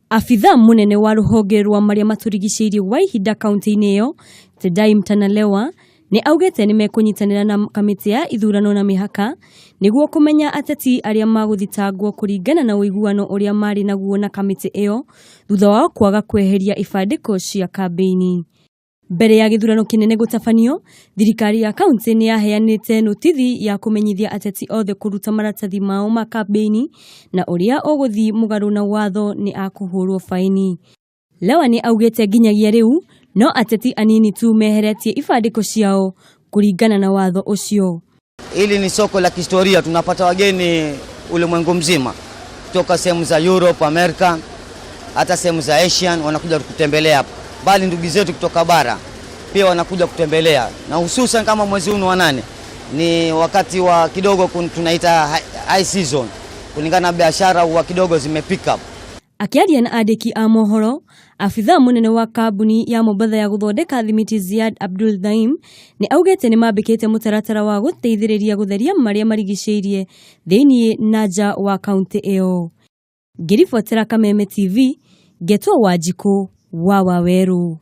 Abithaa mũnene wa rũhonge rwa marĩa matũrigicĩirie wa ihinda kaunti-inĩ ĩyo Tendai Mtanalewa nĩ augĩte nĩ mekũnyitanĩra na kamĩtĩ ya ithurano na mĩhaka nĩguo kũmenya ateti arĩa magũthitangwo kũringana na ũiguano ũrĩa marĩ naguo na kamĩtĩ ĩyo thutha wao kwaga kweheria ibandĩko cia kambĩini. Mbere ya gĩthurano kĩnene gũtabanio, thirikari ya kaunti nĩ yaheanĩte notithi ya kũmenyithia ateti othe kũruta maratathi mao ma kambĩini na ũrĩa ũgũthiĩ mũgarũ na watho nĩ akũhũrwo faini. Lewa nĩ augĩte nginyagia rĩu no ateti anini tu meheretie ibandĩko ciao kũringana na watho ũcio. Hili ni soko la kihistoria, tunapata wageni ulimwengu mzima kutoka sehemu za Europe, Amerika, hata sehemu za Asian wanakuja kutembelea hapa, bali ndugu zetu kutoka bara pia wanakuja kutembelea, na hususan kama mwezi huu wa 8 ni wakati wa kidogo tunaita high season, kulingana na biashara huwa kidogo zime pick up. Akĩaria na andĩki a mohoro, abithaa mũnene wa kambuni ya Mombatha ya gũthondeka thimiti Ziad Abdul Dhaim nĩ augĩte nĩ mambĩkĩte mũtaratara wa gũteithĩrĩria gũtheria marĩa marigicĩirie thĩiniĩ na nja wa kaunti ĩyo. Ngĩribotera Kameme TV, ngetwo Wanjikũ wa Wawerũ.